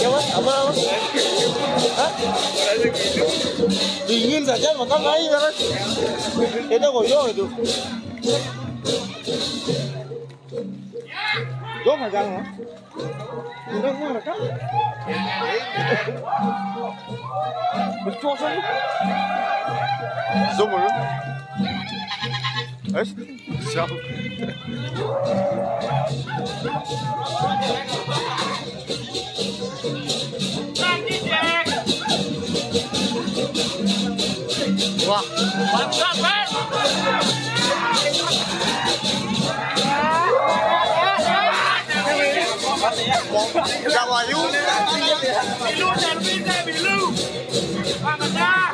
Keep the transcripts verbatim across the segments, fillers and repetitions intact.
Apa, apa? Hah? Dingin saja, makan air, kan? Kita goyong itu. Goyong aja, no? Udah, mau rekam? Betul, sama. Zoom, no? Eh? Siap. Wah, mantap, Ben. Udah, Wahyu. Milu, Darwin, Milu. Bang, ada.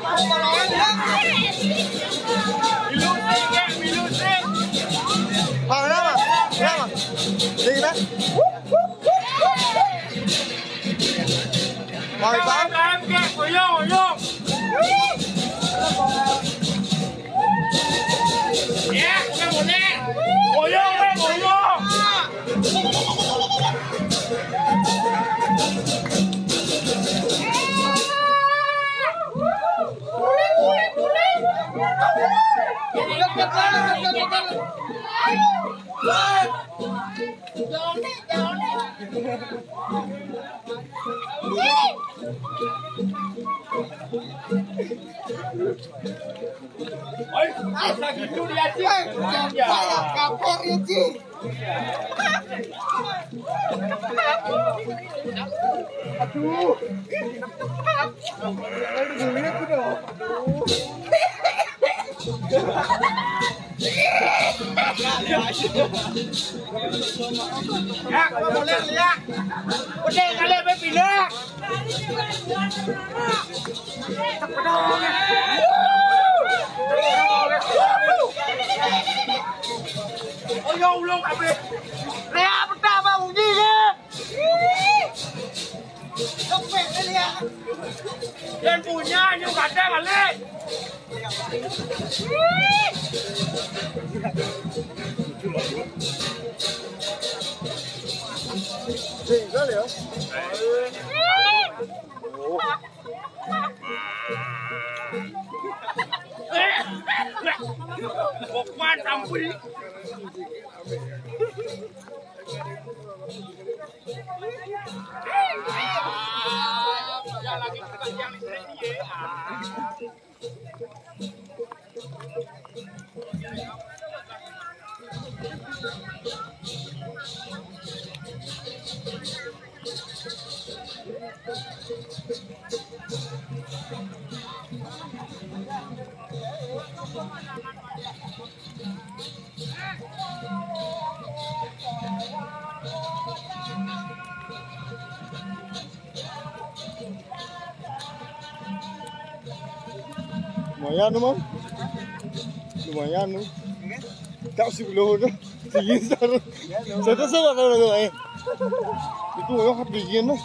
Milu, sing, Milu, sing. Bang, kenapa? Kenapa? Dingin, ah? Mau ikut? Bang, Bang, Bang, oyong, oyong. Ya, udah boleh. Oyong, oyong, oyong. Aduh. Ya, kalau boleh lihat. Udah, kalian berpindah. Oh, ya Allah, kabeh. Rea pertama bunyi, ya. Sampai lihat. Dan punya, ini kata balik. Tinggal, ya. Pokoknya sampai. Lumayan, Mang. Lumayan, no. Kau si belum, no. Sige, sir. Satu sama kalau, eh. Itu, oh, hati dingin, no.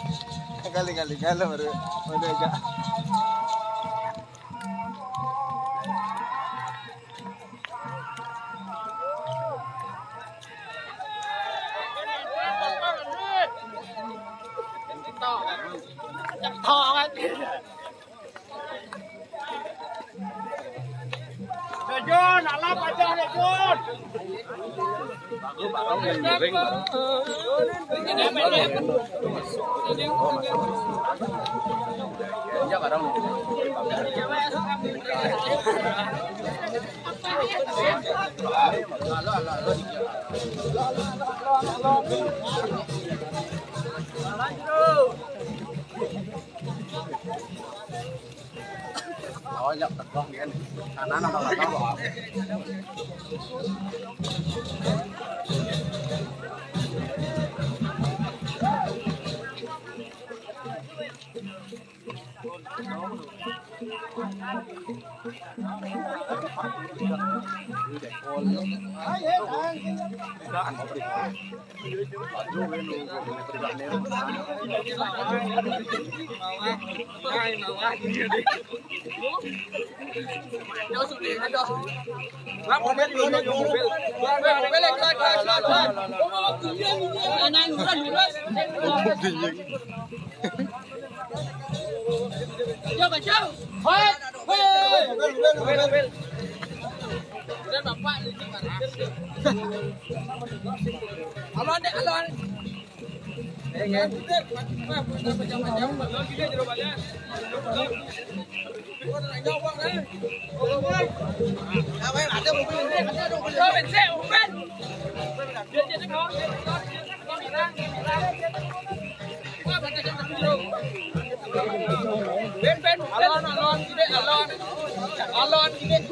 Kali, kali, kali, baru, baru aja. Jun, alah pacah deh, Jun. Awalnya tekong kan. Tanah nama apa? Alon deh, alon. Ben, ben, alon, alon, gede, alon. Alon, gede.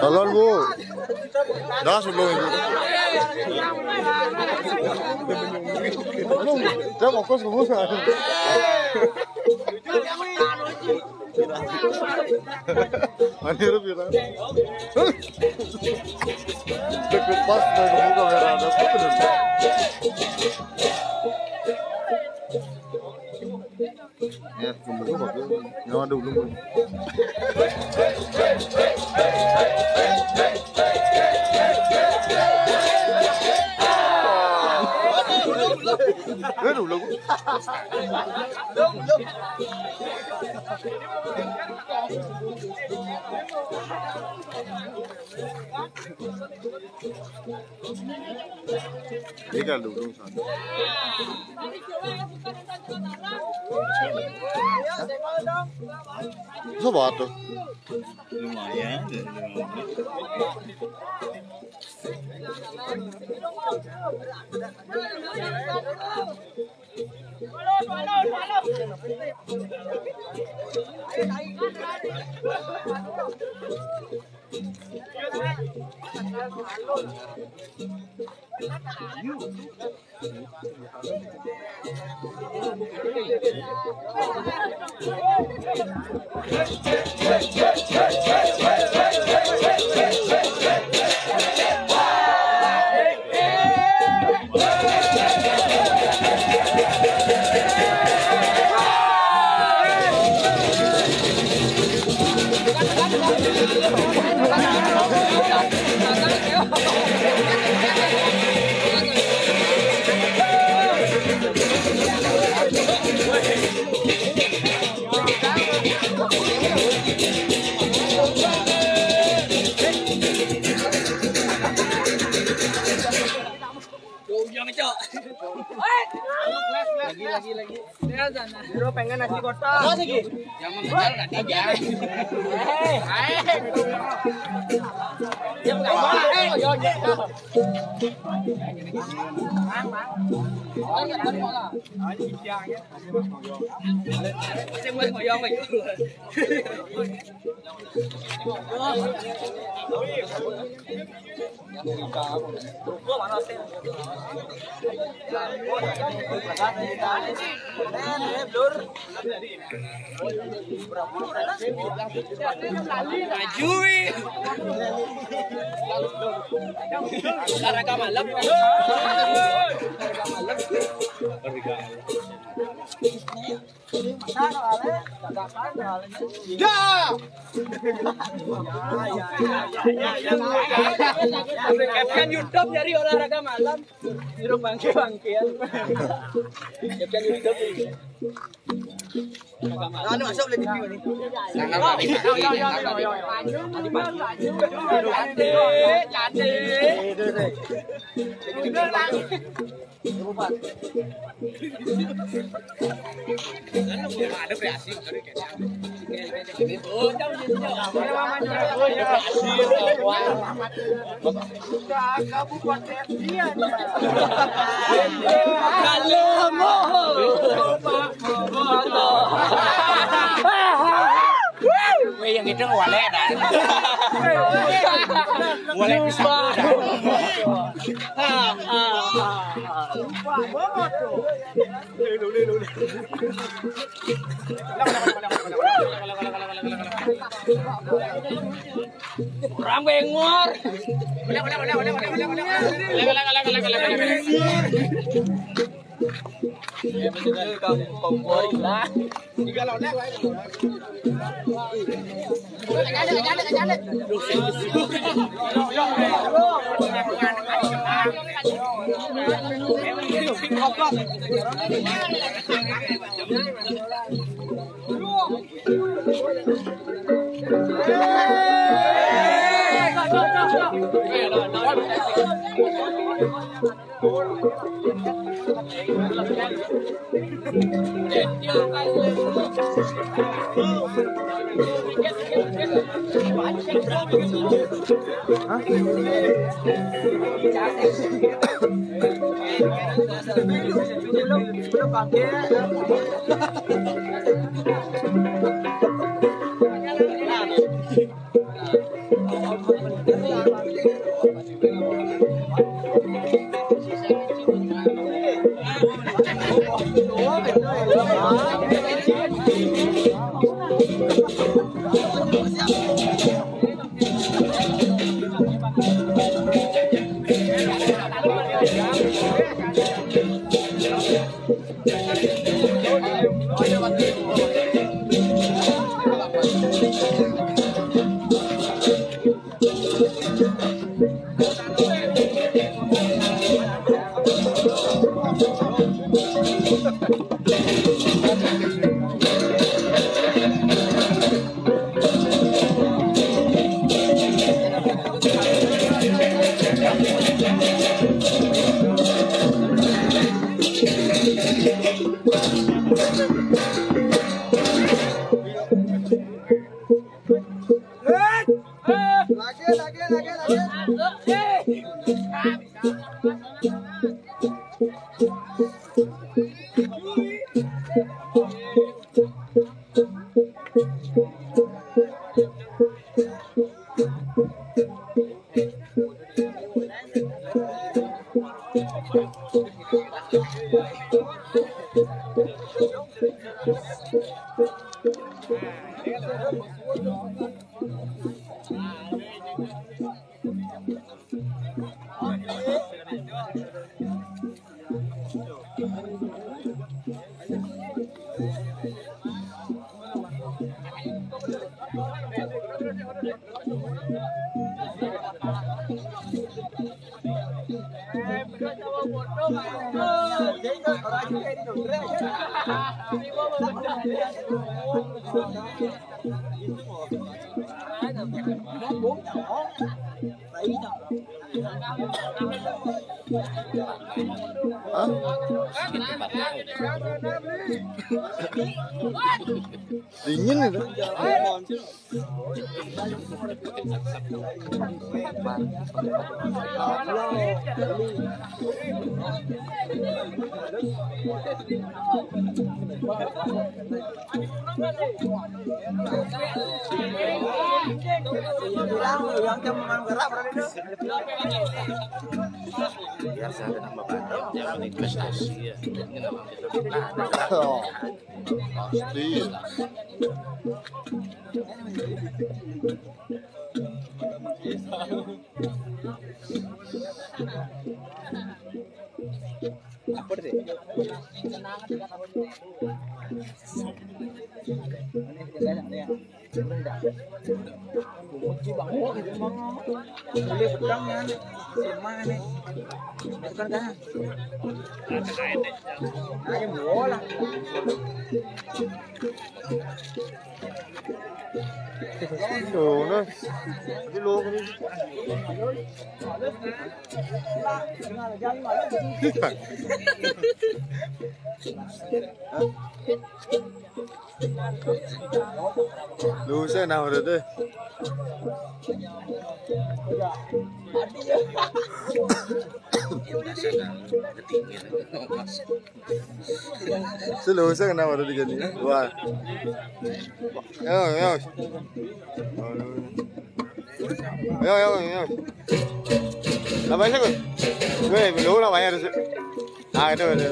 Talon, Bu. Das, Bu. Jangan fokus ke musuh. Anjir, bilang. Deket pas, dari muka merah, ada apa tuh? Ya, tunggu dulu, Pak. Yang ada belum. Aduh, belum. Ini kan dulu sana. Coba tuh. Lumayan, lumayan. Lagi, lagi, lagi. Bro, pengen nasi kotak. Lagi. Jangan kejar, nggak kejar. Hei. Hei. Dia nggak mau. Hei, yo, yo. Saya mau ngoyong lagi. Ajui. Olahraga malam. Olahraga malam. Ya. Caption YouTube dari olahraga malam. Irung bangke-bangkean. Caption YouTube. Anu masuk oleh T V ni. Jangan lari. Cantik, cantik. Weh, yang itu walek dah. Walek pisang. Orang bengor. Dingin itu. Biar saya tenang, Bapak. Jangan investasi, ya. Oh, pasti. Ủa, nó. Cái lúa cái. Lu sẽ nào rồi đây? Selalu saya kenal ada tiga ni. Wah. Yo, yo. Yo, yo, yo. Apa sih? Gue belum lah bayar sih. Ah, itu, itu.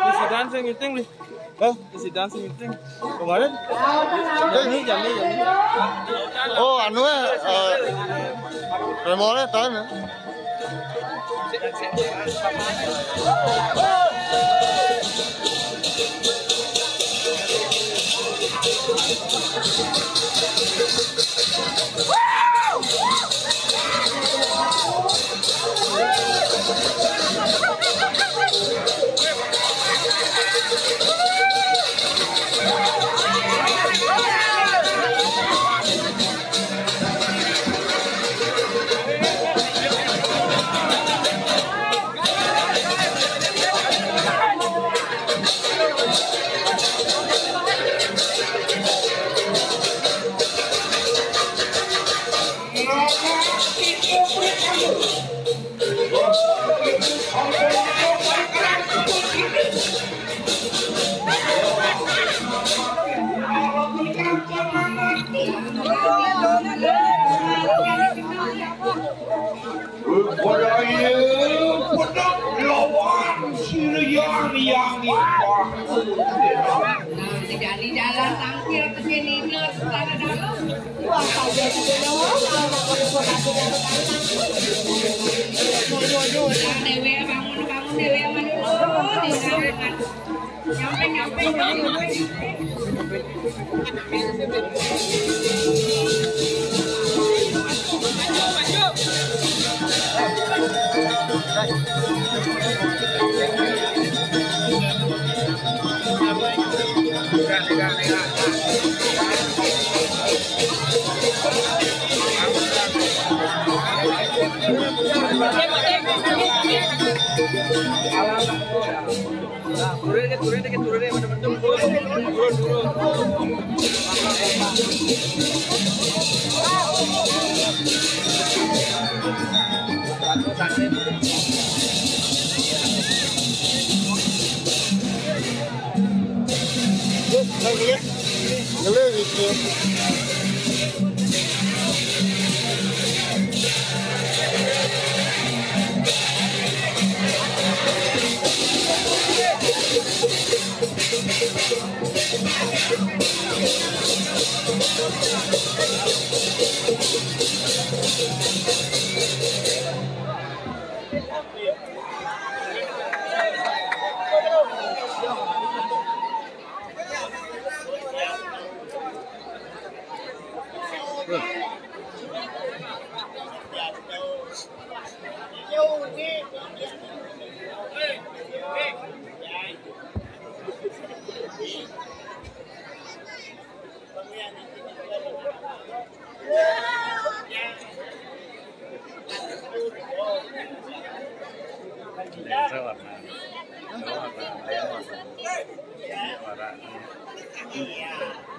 Isi dancing meeting nih. Hah? Isi dancing meeting. Kemarin? Eh, ini jam ini, jam ini. Oh, anu ya, eh, remole tahu ya? Ora iya, pedhot lawan sira yang yang. Nah, jadi jalan tangkil ke sini, nah, sekarang dalam. Wah, saja itu loh, kalau nak pada kota sudah bertantang. Yo, yo, yo, jangan dewe, bangun, bangun dewe, bangun. Turun dikit, turun dikit, turun dikit, turun, turun, turun, turun. Ngeluh gitu.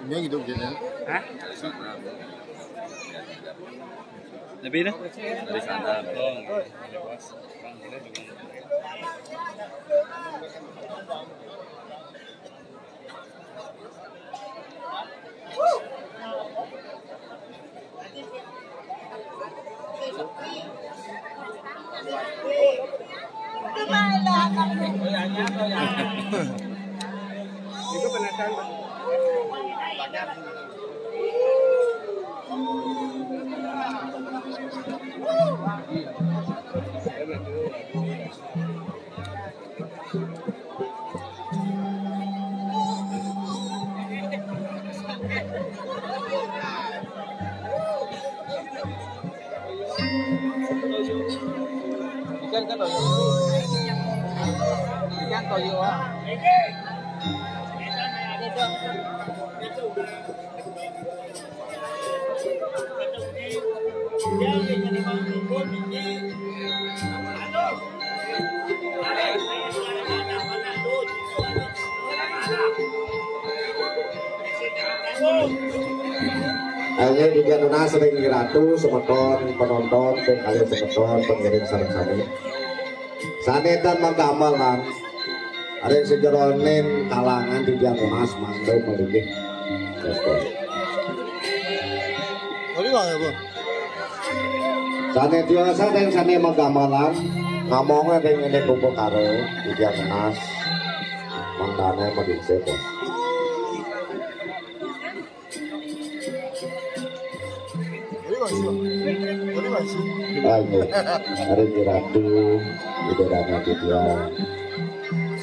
Ini gitu, gitu. Hah? Lebih dah. Dari sana. Oh. Itu penasaran. Ikan kan toyo. Ikan toyo. Ayo, juga nunas ring ratu, semeton penonton, ping kalih semeton pengiring sareng sami. Sané tan manggamelan ring sajeroning kalangan titiang nunas mangda malinggih. Tapi wae, Bu. Sané tiasa ring sané manggamelan, ngamongan ring ené upakara titiang nunas mangdané malinggih, Bos. Ayo, ring ratu, ida dané titiang,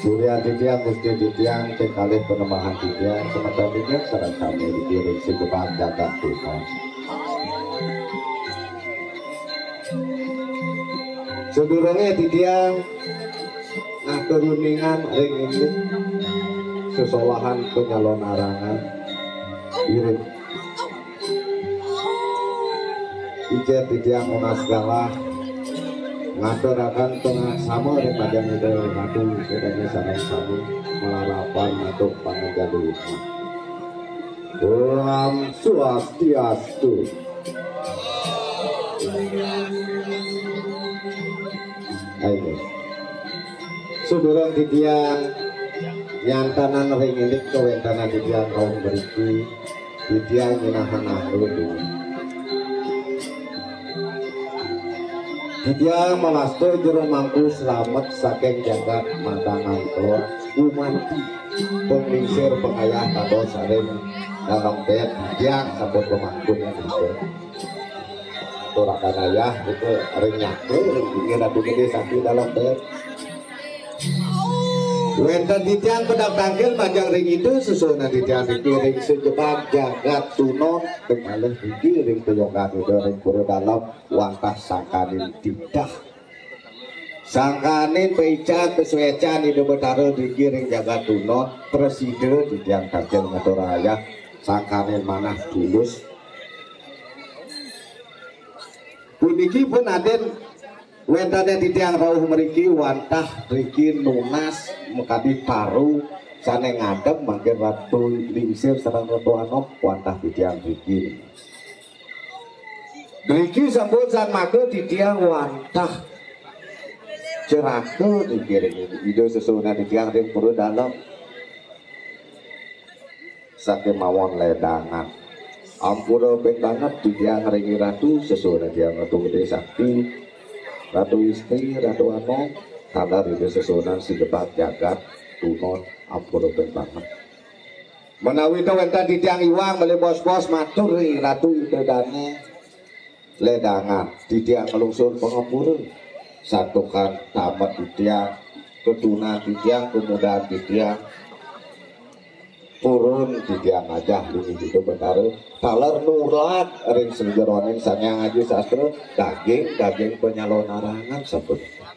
surya titiang, gusti titiang, ping kalih panemahan titiang, semeton titiang sareng sami dikirim sing kebang jagat Tuhan. Sadurungé titiang ngatur uningan ring indik sesolahan panyalonarangan, iring ijab titiang nunas galah ngaturaken pangaksama ring Ida Ratu Sedane sareng sami malarapan antuk panganjali. Om Swastiastu. Ayo. Sadurung titiang nyantanan ring indik kawentenan titiang kaum mriki, titiang nyinahan dulu. Titiang mamastur jero mangku slamet saking jagat Madangan Kelor, gumanti panglingsir pangayah dados ring dalem bed, titiang sampun pamangku nika. Aturaken ayah nika ring nyaka, ring Ratu Gedé Sakti dalem bed. Wénten titiang pedang tangkil majeng ring Ida, sesuunan titiang niki ring sajebag jagat Tunon, ring malih niki ring payogan Ida ring pura dalem wantah sangkaning titah. Sangkaning paican pasuécan Ida Betara niki ring jagat Tunon, prasida titiang tangkil ngaturang ayah, sangkaning manah tulus. Puniki pun adin wénten titiang rauh mriki wantah riki nunas makadi paru sané ngadem mangkin Ratu Lingsir sareng Ratu Anom wantah titiang riki. Riki sampun san maka titiang wantah ceraka niki ring Ida, sesuunan titiang ring pura dalem. Sakémawon ledangan. Ampura ping banget titiang ring Ratu, sesuunan titiang Ratu Gedé Sakti, Ratu Istri, Ratu Anom, taler Ida sesuunan sajebag jagat Tunon, ampura ping banget. Menawi ta wénten titiang iwang malih bos-bos matur ring Ratu Ida Dané. Ledangan, titiang nglungsur pangapura. Santukan tamet titiang, katunan titiang, kamudahan titiang, purun titiang ajah linggih Ida Betara, taler nurlat ring sajeroning Sang Hyang Aji Sastra, daging, daging panyalonarangan sapunika.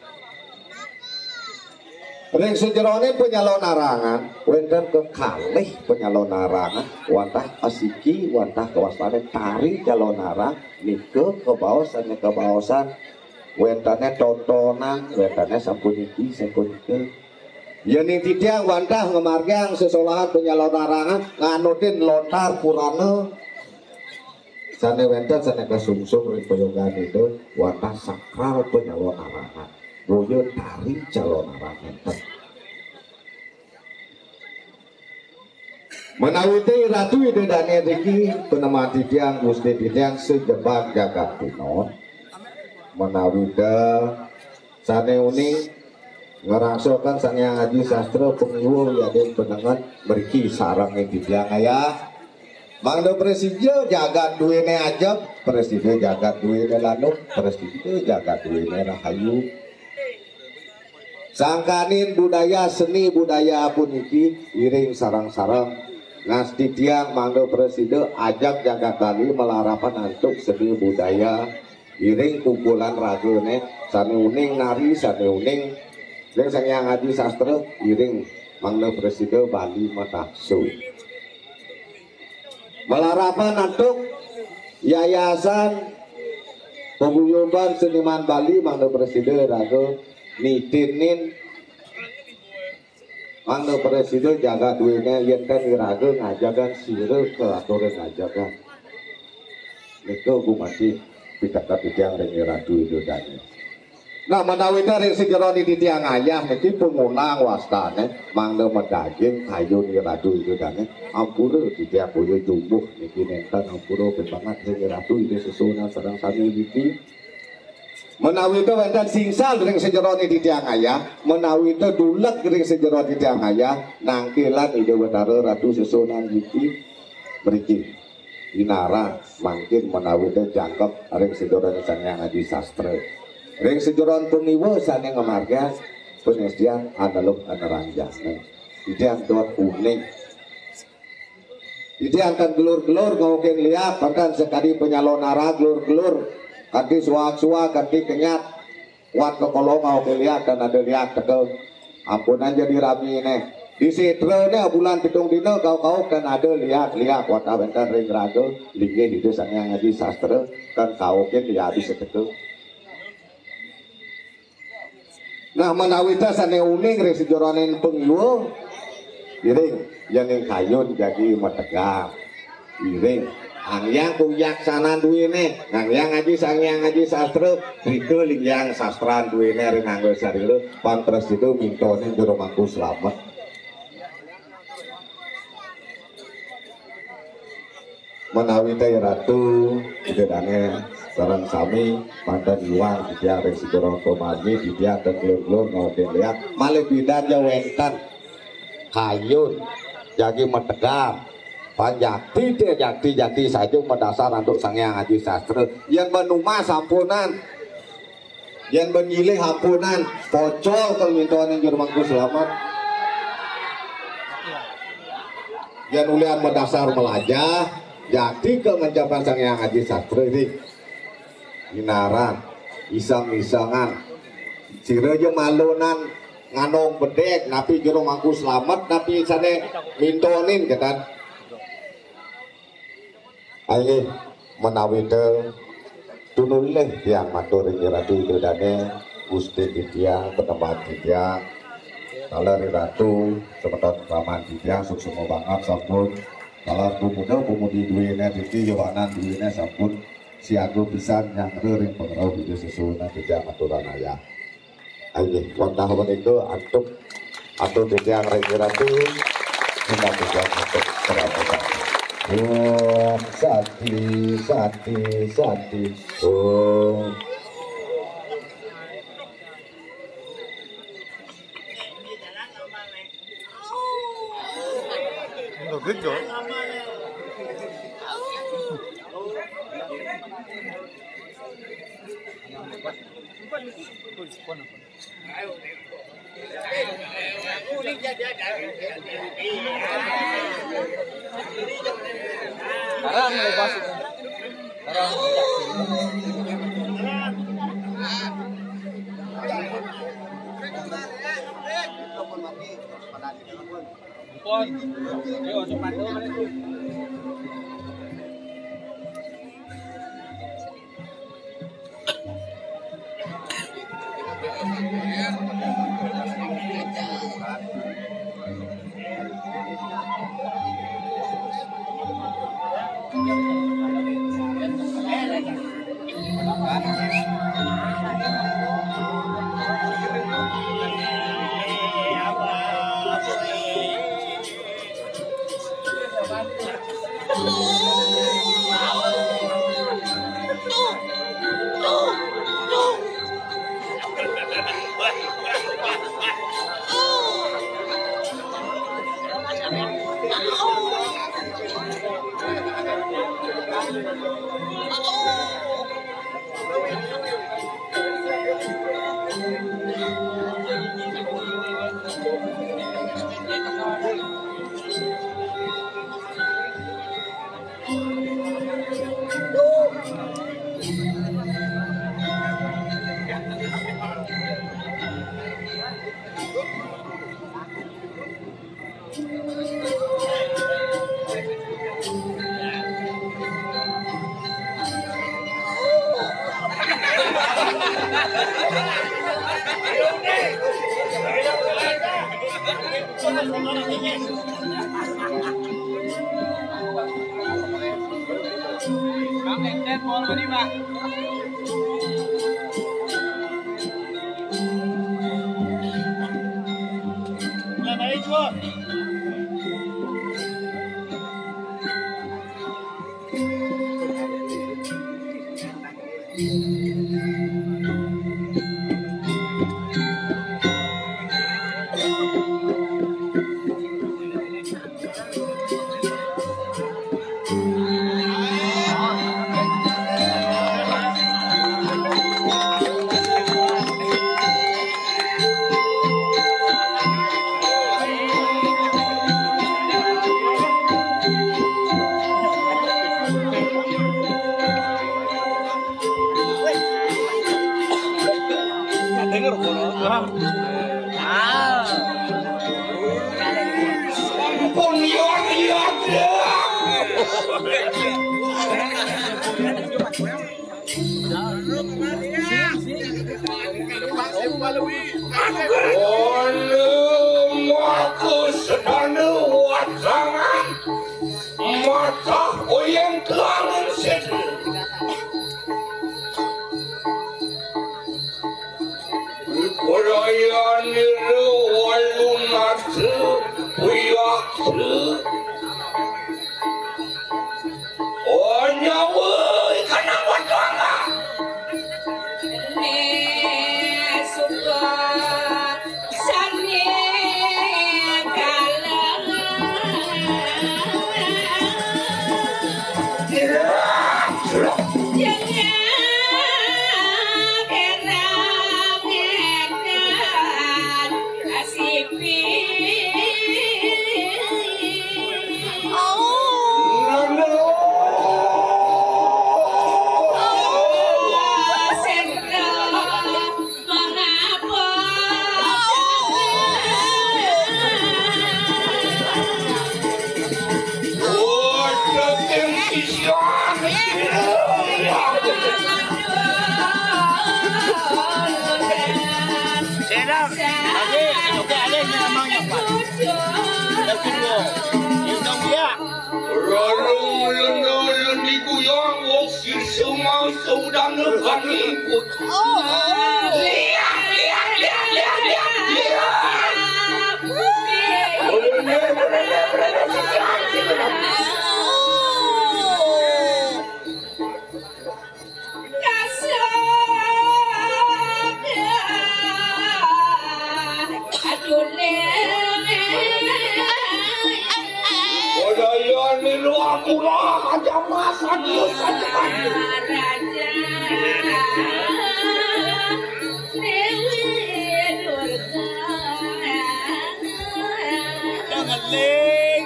Ring sajeroning panyalonarangan, wénten kekalih panyalonarangan, wantah asiki, wantah kawastané tari calonarang, nika kabaos sané kabaosan, wéntené tontonan, wéntené sapuniki, sapunika. Yéning titiang wantah ngamargiang sesolahan panyalonarangan, nganutin lontar purana, sané wénten sané kasungsung ring payogan Ida, wantah sakral panyalonarangan. Boya tari calonarang énten. Menawi té Ratu Ida Dané niki panembahan titiang, Gusti titiang sajebag jagat Tunon. Menawi té sané uning ngrangsokan Sang Hyang Aji Sastra pangiwa wiadin panengen mriki sareng ring titiang ayah. Mangda prasida jagat duéné ajeg, prasida jagat duéné lanuk, prasida jagat duéné rahayu. Sangkaning budaya seni budaya puniki iring sareng-sareng ngastitiang mangda prasida ajeg jagat Bali malarapan antuk seni budaya iring kumpulan ragané sané uning nari, sané uning ring Sang Hyang Aji Sastra, iring mangda prasida Bali matahsu. Malarapan antuk Yayasan Paguyuban Seniman Bali mangda prasida raga nitinin mangda prasida jagat duéné yén ten iraga ngajegang sira kaaturan ngajegang. Nika gumanti piteket titiang ring Ratu Ida Dané. Nah, menawi ta ring sajeroning titiang ayah niki pangunang wastané mangda madaging kayun Ratu Ida Dané. Ampura titiang boya jumbuh niki nénten, ampura ping banget ring Ratu Ida sesuunan sareng sami niki. Menawi ta wénten singsal ring sajeroning titiang ayah, menawi ta duleg ring sajeroning titiang ayah, nangkilang Ida Betara Ratu sesuunan niki mriki. Inarang mangkin menawi ta jangkep ring sajeroning Sang Hyang Aji Sastra. Ring sajeroning pangiwa sané ngamargiang panestian aneluk aneranjana. Titiang dot uning. Titiang tan gelur-gelur ngaukin liak, tan sakadi panyalonarang gelur-gelur. Kanti suag-suag, kanti kenyat. Wat ka kolong ngaukin liak, tan ada liak teka. Ampunang jadi raminé. Di sétrané bulan pitung dina kau-kau tan ada liak-liak, wantah wénten ring raga, linggih Ida Sang Hyang Aji Sastra, tan kaukin liak bisa teka. Nah, menawi ta sané uning ring sajeroning pangiwa, iring, yéning kayun jagi mategang. Iring, angyang kuyaksanan duéné, ngangyang aji Sang Hyang Aji Sastra, rika linggihang sastran duéné ring angga sarira, pang prasida mintonin jero mangku slamet. Menawi ta Ratu, Ida Dané Sareng sami manten iwang titiang ring Sigeron pamargi, titiang ten nglur-nglur ngawedin liak, malih pidan ja wenten kayun jagi mategar. Pan jati te jati, jati saja madasar antuk Sang Hyang Aji Sastra. Yen ben umah sampunan, yen ben nyilih ampunan, pocol ka mintonin juru mangku selamet. Yen ulian madasar malajah, jati ka ngencepan Sang Hyang Aji Sastra ini. Ginaran, iseng-isengan. Sira ja malunan nganong bedek, napi juru mangku selamet, napi sane mintonin, ketan. Inggih, menawi te tunulih tiang matur ring Ratu Ida Dane, Gusti titiang, Panembahan titiang, taler Ratu, semeton paman titiang, suksma banget sampun. Taler pemuda, pemudi duene titi, yowanan duene sampun siaga pisan nyanggra ring pangrauh Ida Sesuhunan titiang aturang ayah. Inggih, wantah menika antuk, antuk titiang ring Ratu, minab titiang antuk parama santi. Om Santi, Santi, Santi. Om. Enggak gitu. Sekarang lepas itu. Sekarang. Ampun. Ayo, cepat dulu, mana itu? Bang, entet mau apa nih, Bang? Nah, naik, Bos. Sampun, yor, yor, yor. Wana maka sedana wacangan, matah oyeng teangan sedana. Wiprayanira walunata piyaksa. Oh, nyawa ikanang watanga. Sedang. Adik, adik, adik, ni memang yang pas. Yang kedua. Yang dia. Rarung lenda lendi guyang, wong sirsa mangsa udana kani. Budaya ni luar pula, aja masak, masak. Nang Aling,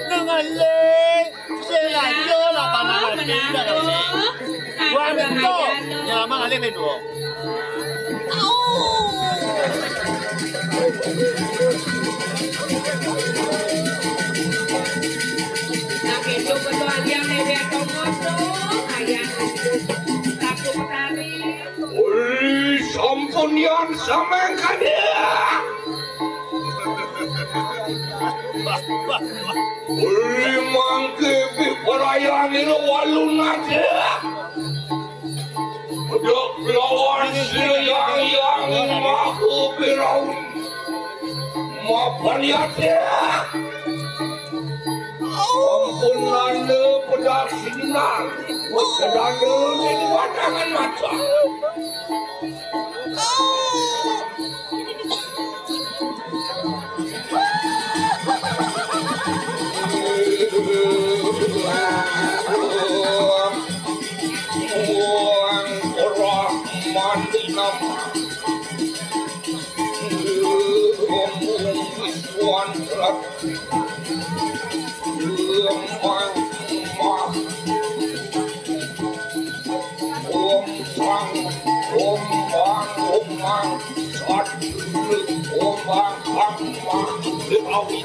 nang Aling. Sing lanjut lah, Pak Naradi, dah kasih. Wah, betul. Nyelamat Aling ni dua. Nak hidup betul Aling ni, biar tongos tu. Ayah, takut tadi. Ui, sampun yan sameng kade. Ui, mangke bi perayaan ira walu nade. Dek lawan sira yang yang maku birau. Mapan yate. Ampunane pedak sinar, wes sedane ning wadangan mata. Wong ora mati nama. Om Om Biswan Rat. Om Mang, Mang. Om Sang, Om Mang, Om Mang. Sat, Om Mang, Mang, Mang. Awi.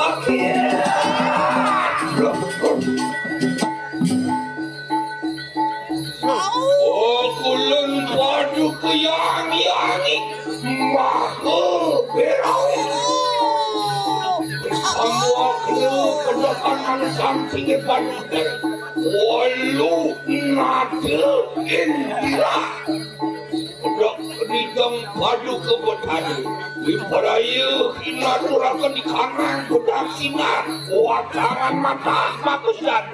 Amin. Oh, kulun paduka yang yangi maha berau. Semua kena kedatangan sang singit paduka. Walu nada indira. Pedak ridang paduka betara. Wiparaya hinaturakan di kanang pedak sinar. Wadangan mata makusat.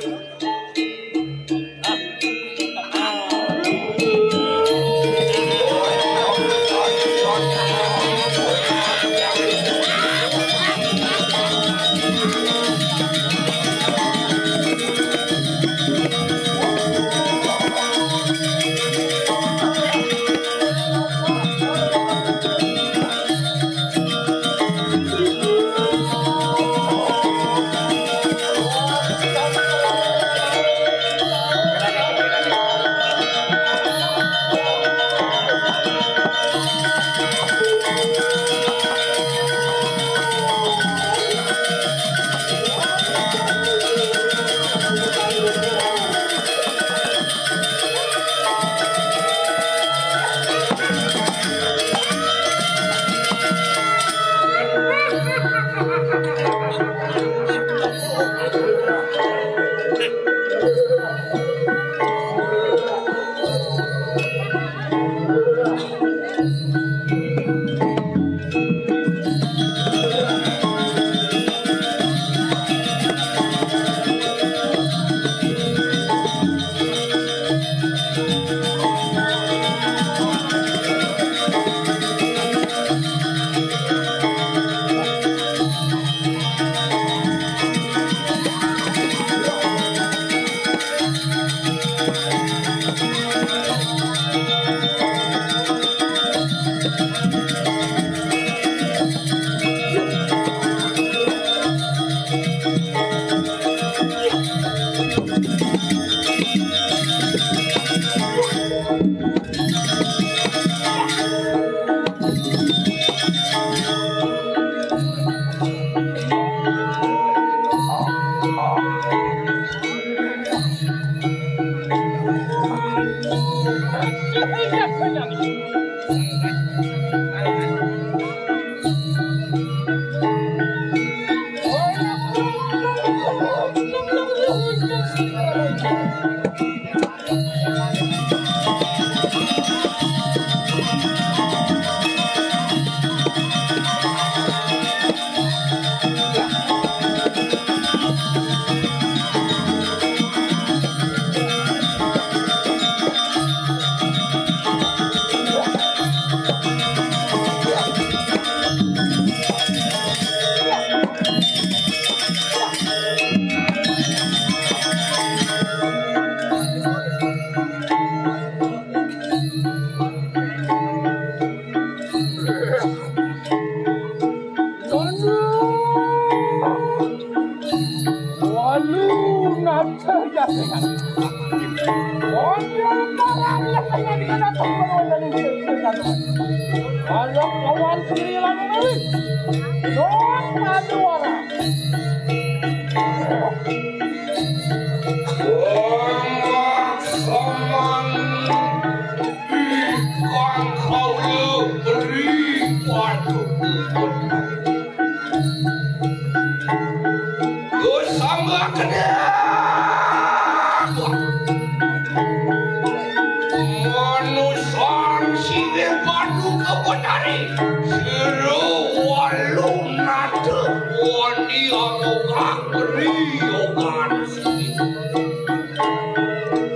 Manusan sing padu ka Betari, sira walu nata wani amoga griyogan.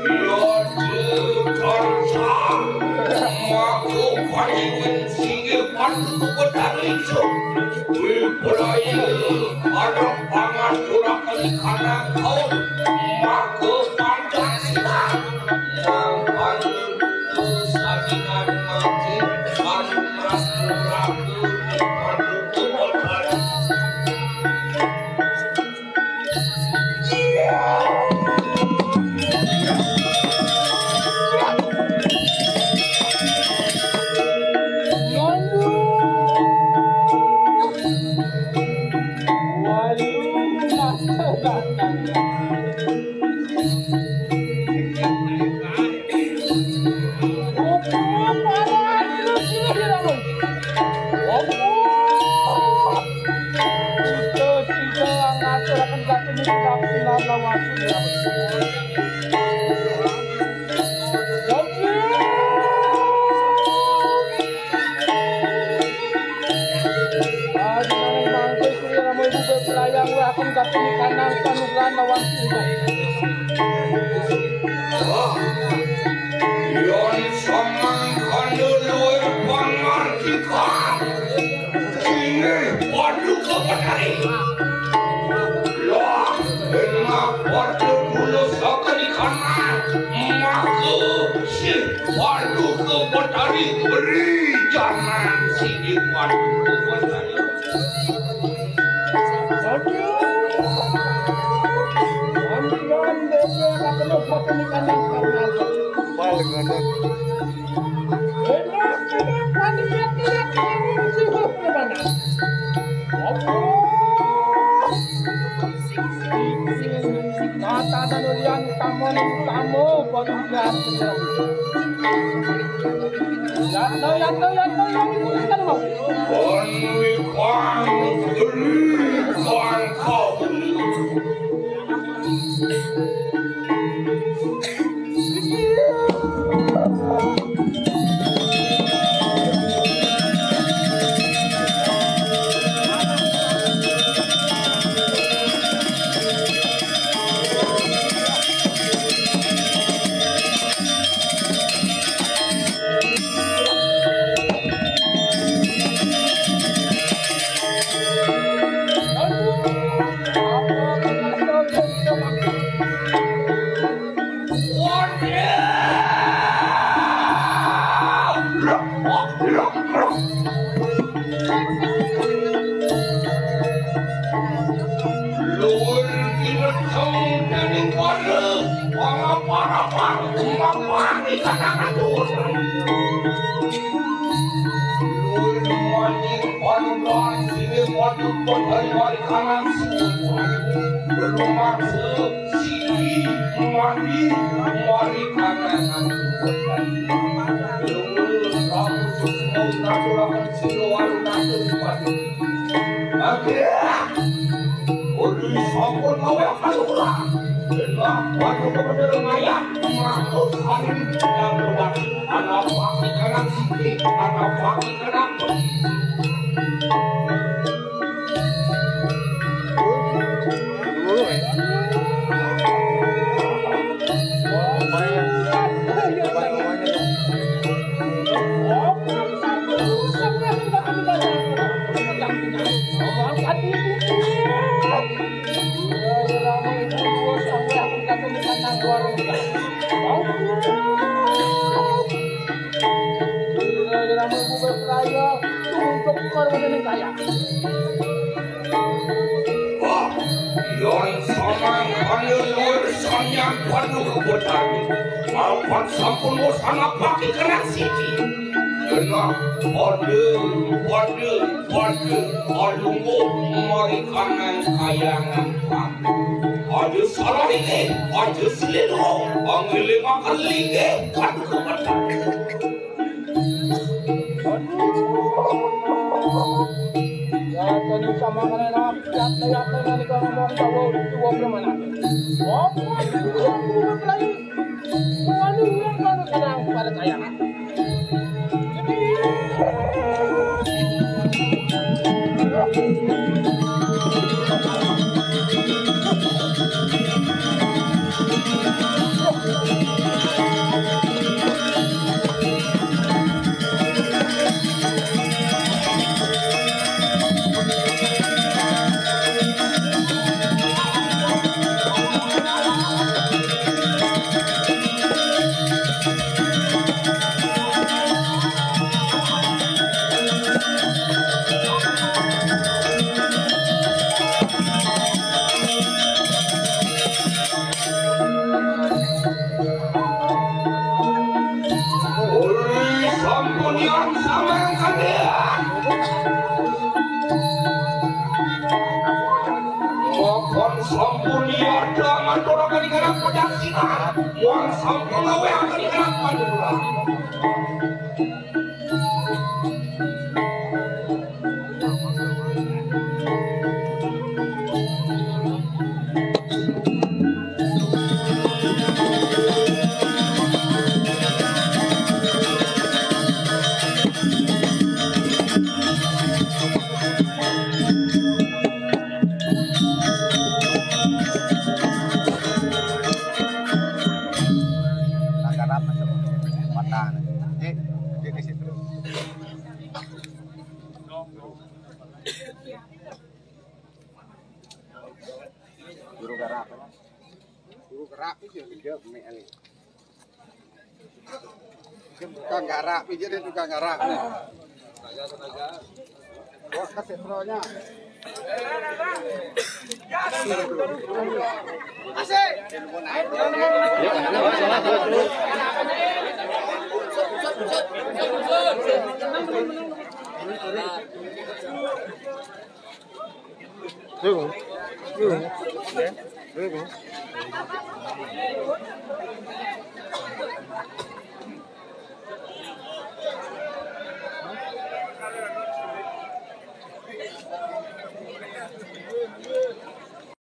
Ya jekarsa, maka paniwin sing padu ka Betari, so. Wipraya, ada pangaturaken kanang kaum, maka Pancasila. Mangkana sajinan mati, anu Mas Prabu, anu Tuhan. Wah, yen samangkana luwih pangardikan, inggih Paduka Betari. Lah, enak Paduka kula sakalikan, maka sih Paduka Betari rijanan sini Paduka Betari. Mata dan ulian kamu nang kamu baru lihat. Yatno, yatno, yatno, yatno, yatno, yatno. Only one, three, one, four. Luwih kineceng dening para pangapar-apar, mapani kata-kata. Luwih mani panuran sini patut pagari wali kanan sini. Lumaksa sini mani wali kanan. Luwih kamu susah ngaturaken sira wali kanan. Akhirnya, Uli sampun ngawé panukulan. Genah panukulan maya, matur saring nyambudak. Ana pati kanang siki, ana pati kanang peti. Wah, yen samangkana luwih samyan Paduka Betari, mapan sampun wusana pati kenang siji. Genah, padha, padha, padha, alungguh marikanan kayangan Paduka. Aja salah iki, aja selingkuh, pangilingaken linggih Paduka Betari. Sama kena nak, siap, siap, siap, siap, ngomong, bawa, bawa ke mana? Oh, bukan, bukan, bukan lagi. Bukan, bukan, bukan, bukan, bukan, bukan, Uli sampun yang sampeyan kalian. Makan sampun ya dengan tolak kali karena pedang sinar. Muang sampun lawe akan dikerap pantura. Langgaran masuk patah. Cek, cek ke situ. Guru garap. Guru garap itu dia, dia, tukang garap, dia tukang garap. Wah, kasih terusnya.